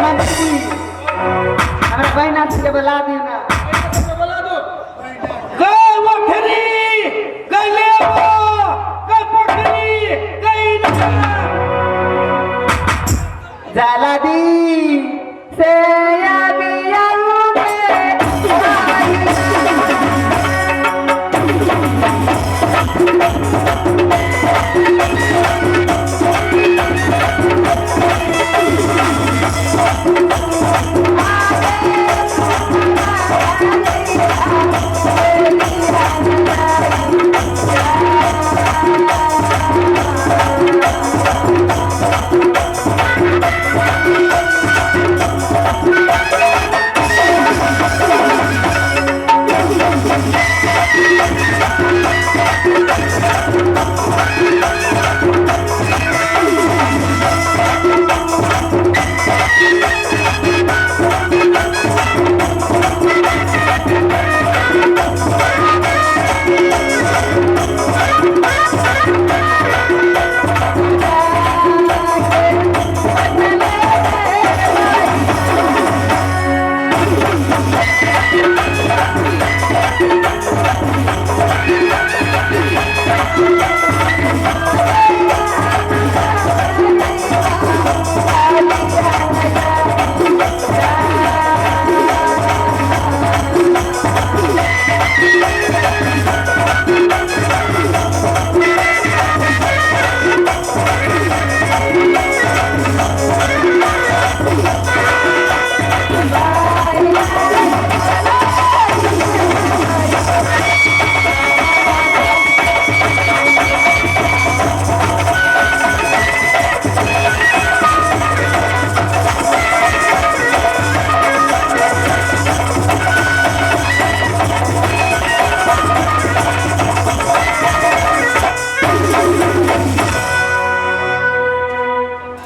मंत्री हमरा बहिना के बोला दियो ना। गए ओठरी गए लेबो गए पोखरी गए जाला दी से बिया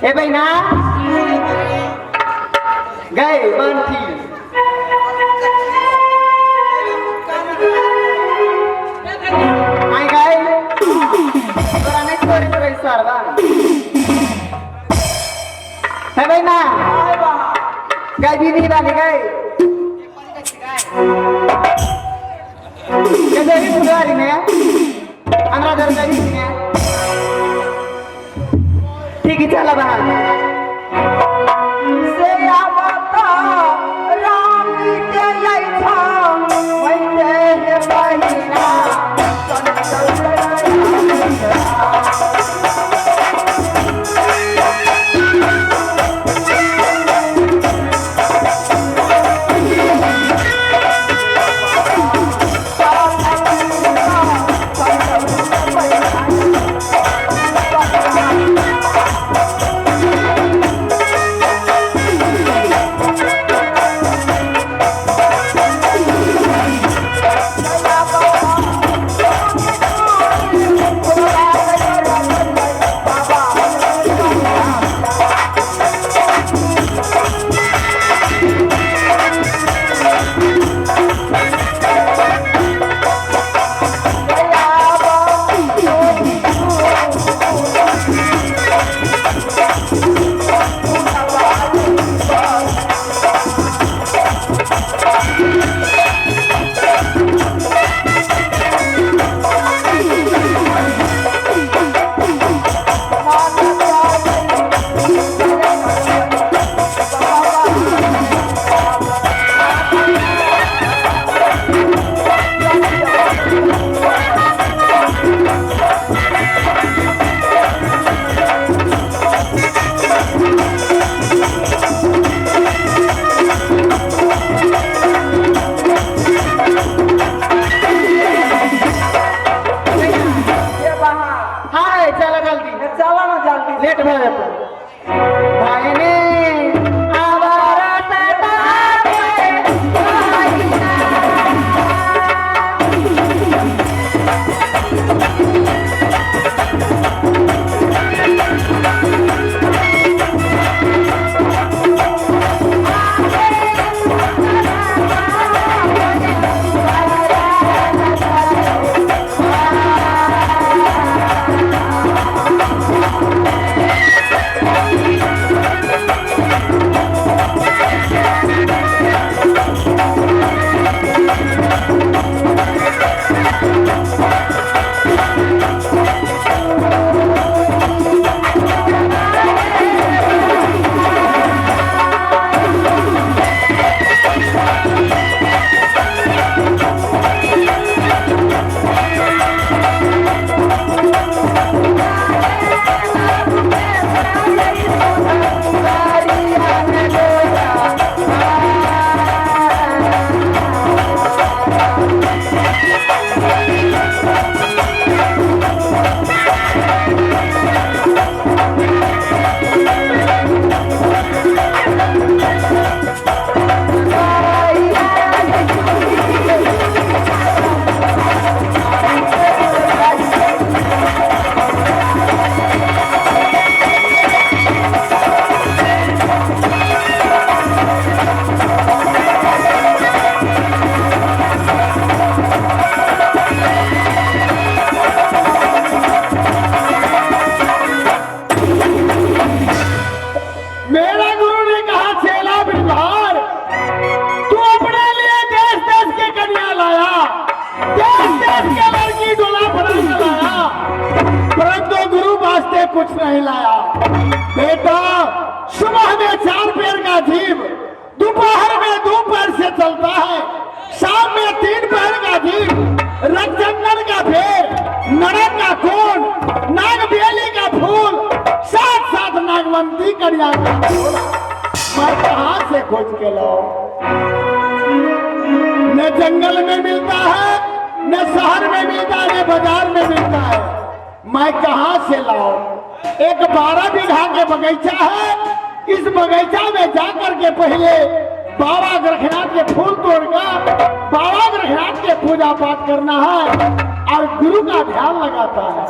ए बहिना गए बंठी आई गए तोरा नहीं छोड़े तोरा सरवा हे बहिना गए दीदी वाली गए कैसे भी फुलवारी में हमरा घर में भी ठीक है चला बाहर से आवता राम के अइठा वैसे हे बहिना मेरा गुरु ने कहा, चेला ब्रिजभान, तू अपने लिए देश देश के कन्या लाया, देश देश के लड़की डोला बना के लाया, परंतु गुरु वास्ते कुछ नहीं लाया। बेटा, सुबह में 4 पैर का जीव, दोपहर में 2 पैर से चलता है, शाम में 3 पैर का जीव, रक्षचंदन का फेर, नरक का खून, नागबेली का फूल, साथ साथ नागवंती कन्या का फूल। मैं कहां से खोज के लाऊं? न जंगल में मिलता है, न शहर में मिलता है, न बाजार में मिलता है। मैं कहां से लाऊं? एक 12 बीघा के बगीचा है, इस बगीचा में जाकर के पहले बाबा गोरखनाथ के फूल तोड़कर बाबा गोरखनाथ के पूजा पाठ करना है और गुरु का ध्यान लगाता है।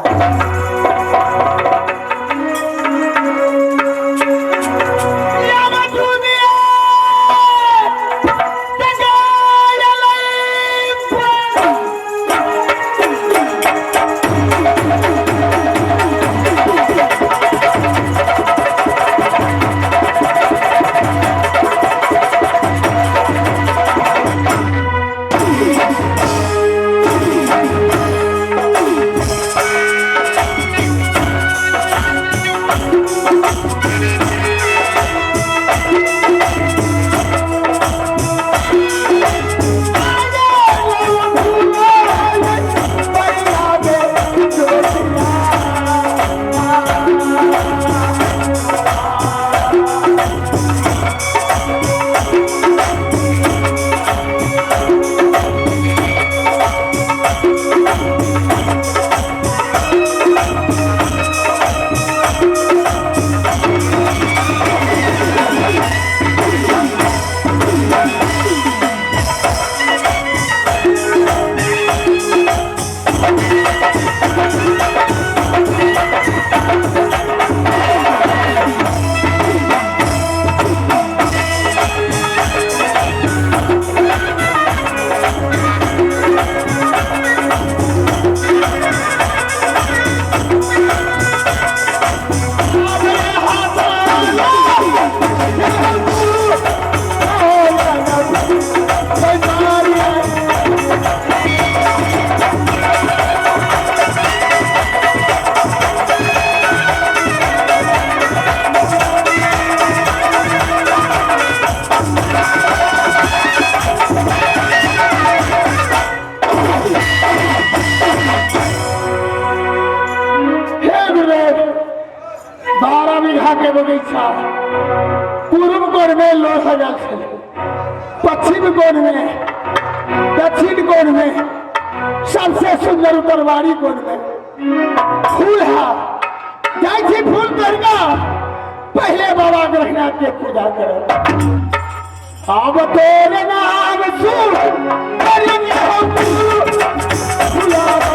12 बीघा के बगीचा, पूर्व कोण में लो सजल छे, पश्चिम कोण में, दक्षिण कोण में, सबसे सुंदर उत्तरवारी कोण में फूल है। जाइ छी फूल तोड़का पहले बाबा गोरखनाथ के पूजा करो। अब तोरे नाम सुन करेंगे हम फुलावा।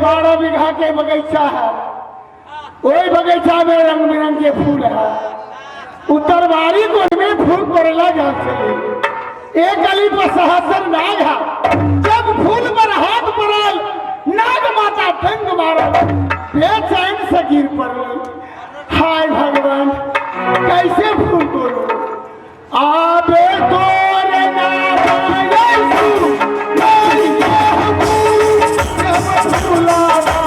12 बीघा के बगीचा है, वही बगीचा में रंग बिरंग के फूल है। उत्तरवारी कोण में फूल तोड़ला जाते। एक गली पर सहस्र नाग है, जब फूल पर हाथ पड़ल नाग माता डंग मारल। बेचैन से गिर पड़ल। हाय भगवान, कैसे फूल तोड़ू? आबे तोरे ना यीशु, मेरी के फूल, जब फूलावा।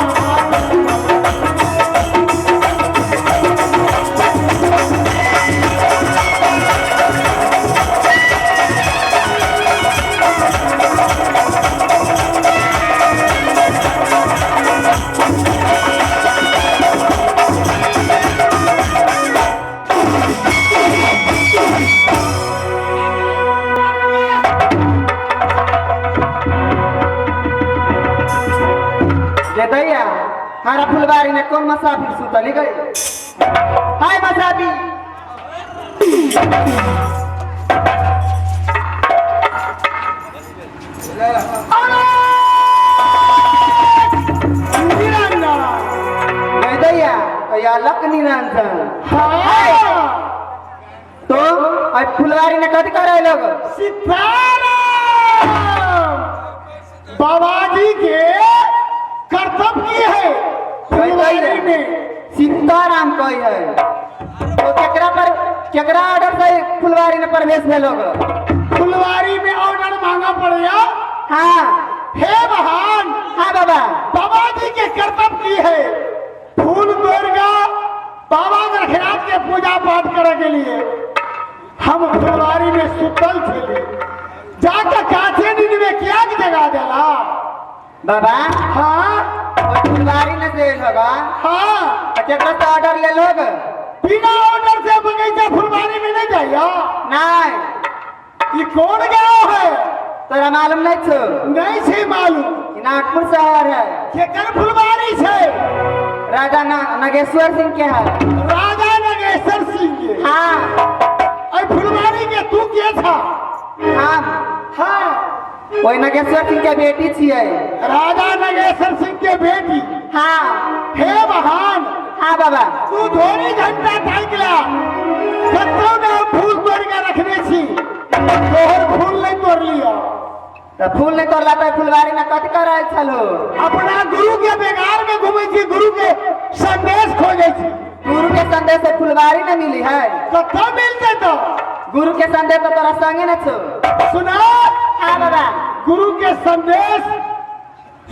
जे दैया, हमारा फुलबारी में कौन मसाफिर सुतली गई? हाय मसाफिर। निरंजन। गई दैया, या लक निरंजन। हाँ। तो आज फुलवारी में कथी करे लोग? सीताराम, बाबा जी के कर्तव्य की है फुलवारी में? सीताराम कही है तो केकरा पर, केकरा ऑर्डर से फुलवारी में प्रवेश भेल लोग? फुलवारी में ऑर्डर मांगा पड़ेगा? हाँ। हे महान। हाँ बाबा। बाबा जी के कर्तव्य की है फूल तोड़गा बाबा गोरखनाथ के पूजा पाठ करे के लिए। हम फुलवारी में सुतल थे, जाकर काचे दिन में क्या जगा देला। बाबा। हाँ। और फुलवारी में से लोग? हाँ। तो केकरा से ऑर्डर ले लोग? बिना ऑर्डर से बगीचा फुलवारी में नहीं जाइया। नहीं। ये कौन गाँव है? तोरा मालूम नहीं छो? नहीं छे मालूम। ई नागपुर शहर है। केकर फुलवारी छे? राजा नागेश्वर सिंह के है। राजा नागेश्वर सिंह के? हाँ। अरे, फुलवारी के तू के था? हम? हाँ। ओहि नागेश्वर सिंह के बेटी छियै। राजा नागेश्वर सिंह के बेटी? हाँ। हे महान। हाँ बाबा। तू धोनी घंटा ताकला, कतौ ने हम फूल तोड़ के रखने छी, तोहर फूल नहीं तोड़ लिया। तो फूल नहीं तोड़ला तो फुलवारी में कथी कर छलो? अपना गुरु के बेगार में घूमै छी, गुरु के संदेश खोजै छी। गुरु के संदेश से फुलवारी में मिली है? कतौ मिलते तो? गुरु के संदेश तो तोरा संगे न छो। सुना। हाँ बाबा। गुरु के संदेश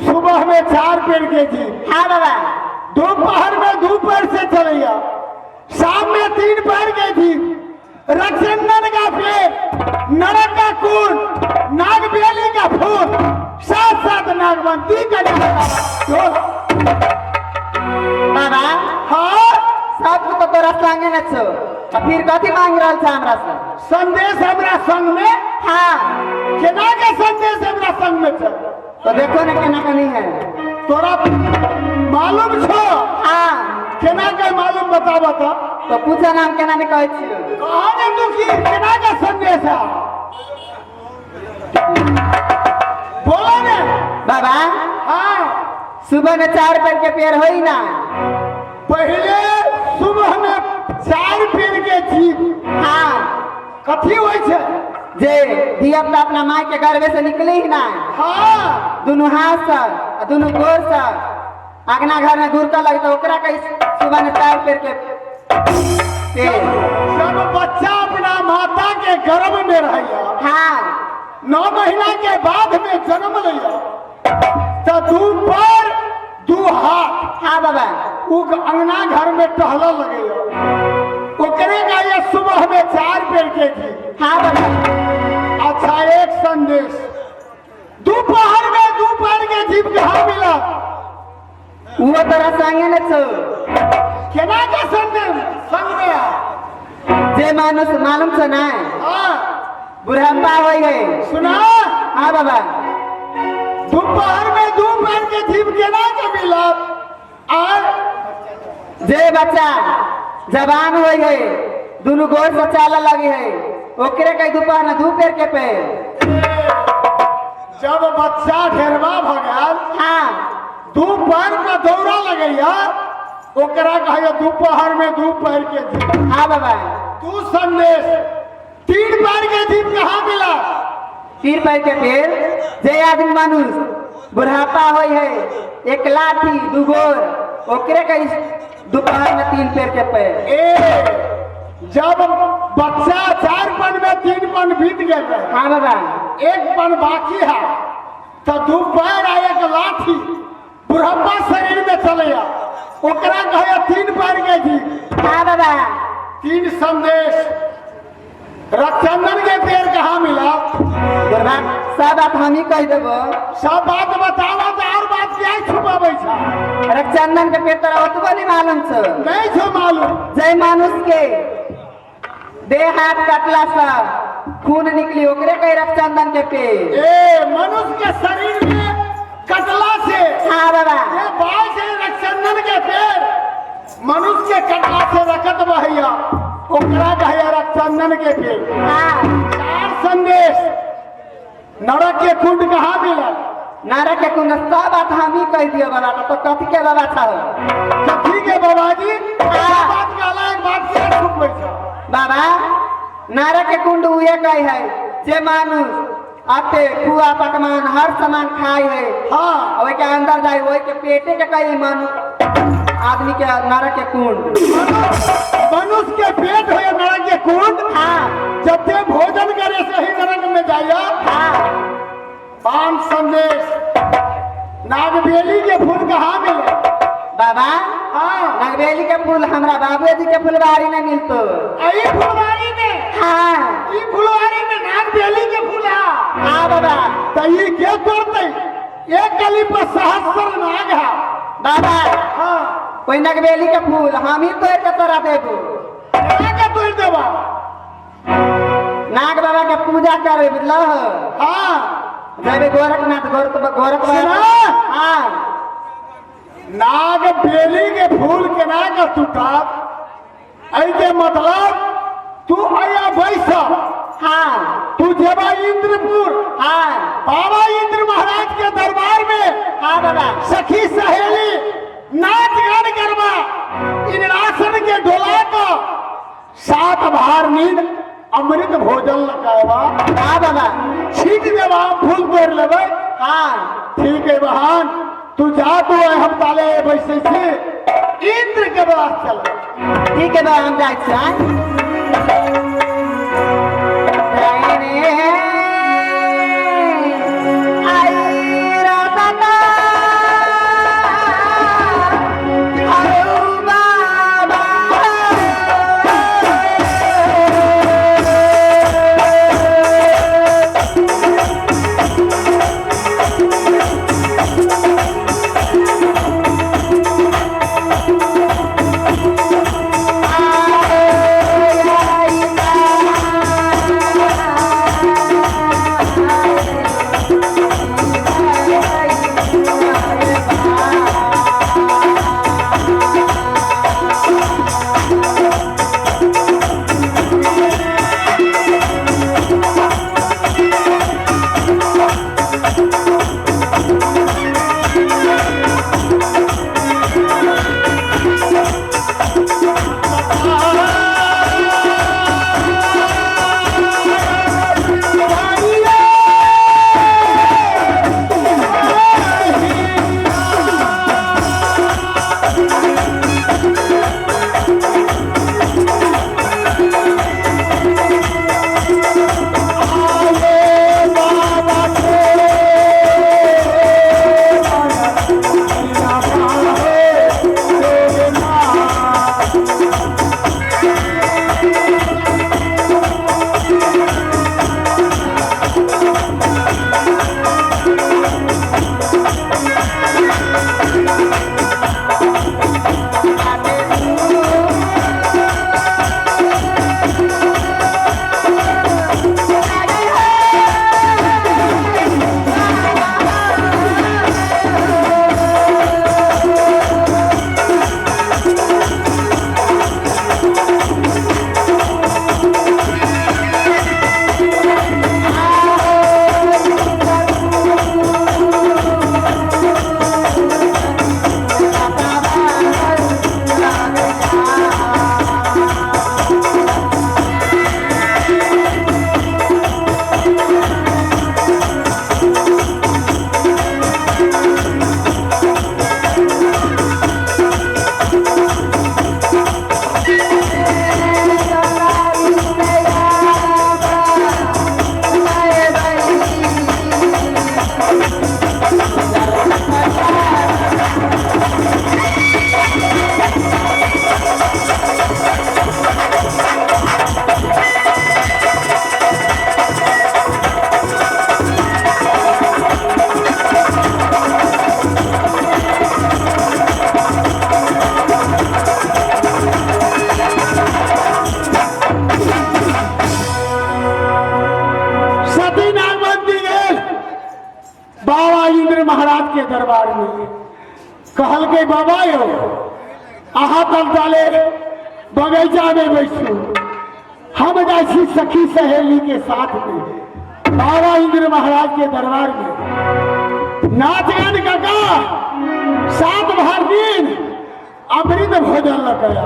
सुबह में चार पेड़ के जी, हाँ बाबा। दोपहर में दो पैर से चलैया, शाम में तीन पैर के थी, रक्षंदन का पेड़, नरक का कुंड, नागबेली का फूल, सात सात नागवंती का बाबा। हाँ। सब तो तोरा संगे न छो, आ फिर कथी मांग रहल छ हमरा से? संदेश हमरा संग में? हाँ। केना के संदेश हमरा संग में छे? तो देखो ना केना कनी है। तोरा मालूम छो? हाँ। केना के मालूम, बता बता। तो पूछा नाम केना नहीं कहै छियो। कहा ने तू की केना के संदेश है, बोला ने। बाबा। हाँ। सुबह में चार पेड़ के पेड़ होई ना? पहले सुबह में चार पेड़ के जीव? हाँ। कथी होइ छै? जे धिया पुता अपना माय के गर्भे से निकली ही ना, दुनू हाथ से आ दुनू गोर से अगना घर में घुरका लगे, तो ओकरा कही सुबह में चार पेड़ के पेड़। जब बच्चा अपना माता के गर्भ में रहैया, 9 महीना के बाद में जन्म लैया, तो दू पैर दू हाथ, हाँ बाबा। उ अंगना घर में टहल लगैया, ओकरे का ये सुबह में चार पेड़ के जी? हाँ बाबा। अच्छा, एक संदेश, दोपहर में दू पैर के जीव कहाँ मिला? वो तोरा संगे न छो। केना के संदेश संग में आ? जे मानुष मालूम छो ना? हाँ। बुढ़ापा होई है। सुना। हाँ बाबा। दोपहर में दू पैर के जीव केना के मिला और जे बच्चा जवान होई है, दुनू गोर से चाले लगी है, ओकरे कई दोपहर में दू पेड़ के पेड़। जब बच्चा ढेरवा भ गेल, दू पैर का दौड़ा लगैया, ओकरा कहैया दोपहर में दू पैर के जीव। हाँ बाबा। तू संदेश, तीन पैर के जीव कहाँ मिला? तीन पैर के पेड़ जे आदमी मानुष बुढ़ापा होय है एक लाठी दू गोर ओकरे के दोपहर में 3 पेड़ के पेड़। ए जब बच्चा 4 पन में 3 पन बीत गए रहे, हाँ बाबा। 1 पन बाकी है तो 2 पैर आ 1 लाठी बुढ़ापा शरीर में चले ओकरा कहे 3 पैर के जी। हाँ बाबा। 3 संदेश। रक्षाबंधन के पेड़ कहाँ मिला? बुढ़वा सब बात हम ही कह देबो। सब बात बतावा तो और बात क्या छुपावे छा? रक्षाबंधन के पेड़ तोरा ओतबो नहीं मालूम छो। नहीं छो मालूम। जय मानुष के देह हाथ कटला से खून निकली ओकरे कहे रक्षाबंधन के पेड़। ए मनुष्य के शरीर में कटला से। हाँ बाबा। ये बाल से रक्षाबंधन के पेड़ मनुष्य के कटला से रखत बहैया ओकरा कहिया रक्षाबंधन के पेड़। हाँ। 4 संदेश। नरक के कुंड कहाँ मिला? नरक के कुंड सब बात हम ही कह दियो बाबा, तो कथी के बाबा छो? कथी के बाबा जी? हाँ। बात कहला एक बात के छुपबै छो। बाबा नरक के कुंड उहे कहे है जे मानुष आते खुआ पकवान हर सामान खाए है। हाँ। ओहि के अंदर जाए ओहि के पेटे के कहे मानु आदमी के नरक के कुंड। मनुष्य के पेट हो नरक के कुंड। हाँ। जब ते भोजन करे से ही नरक में जाइया। हाँ। 5 संदेश। नागबेली के फूल कहाँ मिले? बाबा। हाँ। नागबेली के फूल हमरा बाबूजी के फुलवारी में मिलतो। आई फुलवारी में? हाँ। ई फुलवारी में नागबेली के फूल है। हाँ बाबा। तो ई के तोड़ते? एक गली पर सहस्त्र नाग है। बाबा। हाँ। कोई नागबेली के फूल हम ही तोड़ के तोरा देबो। केना के तोड़ देबा? नाग बाबा के पूजा करे बुझलो? हाँ। जब गोरखनाथ गोरख गोरख बाबा। सुना? हाँ। नाग बेली के फूल केना के टूटा? ऐ के मतलब तू आया बैस। हाँ। तू जेबा इंद्रपुर। हाँ। बाबा इंद्र महाराज के दरबार में। हाँ बाबा। सखी सहेली नाच गान करबा इंद्रासन के डोला को 7 भार नींद अमृत भोजन लगावा। हाँ बाबा। छीट देवा फूल तोड़ लेबै। हाँ। ठीक है बहन तू जा तू हम ताले बैसे छी इंद्र के पास चल। ठीक है बाबा हम जाइ छी। दरबार में। कहलकै बाबा यौ, अहाँ तब डाले बगीचा में बैसू, हम जाइ छी सखी सहेली के साथ में बाबा इंद्र महाराज के दरबार में नाच गान काका 7 भर दिन अमृत भोजन लऽ आयल।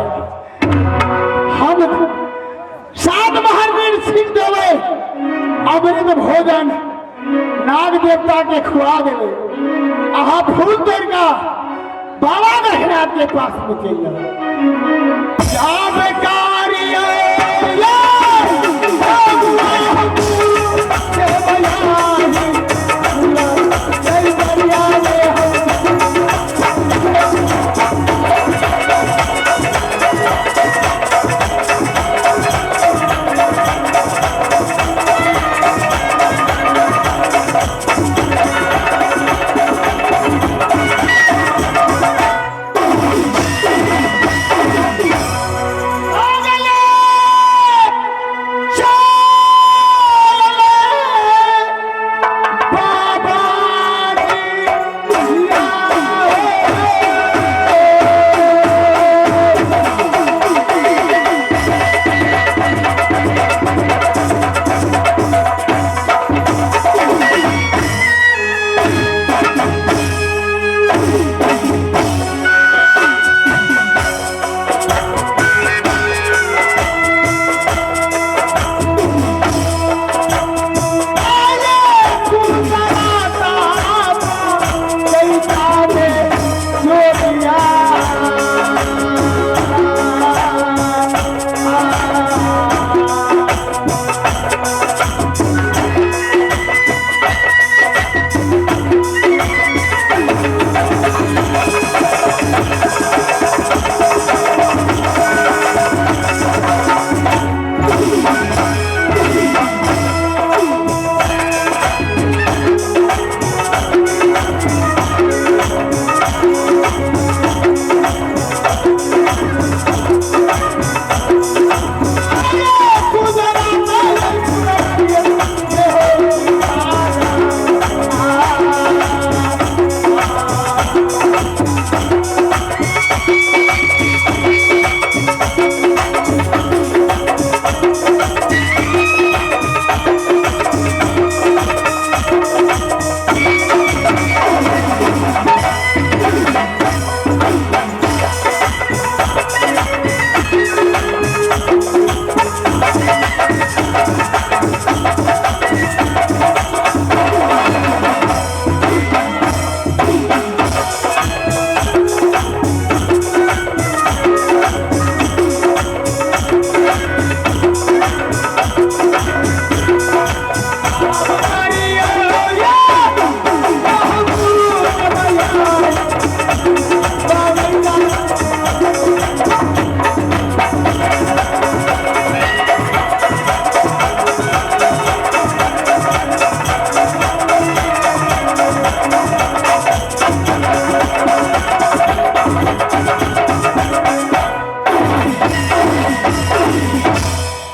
हम 7 भर दिन छीन देबै अमृत भोजन, नाग देवता के खुआ देबै, अहाँ फूल तोड़ कऽ बाबा गढ़नाथ के पास में चलि जाउ।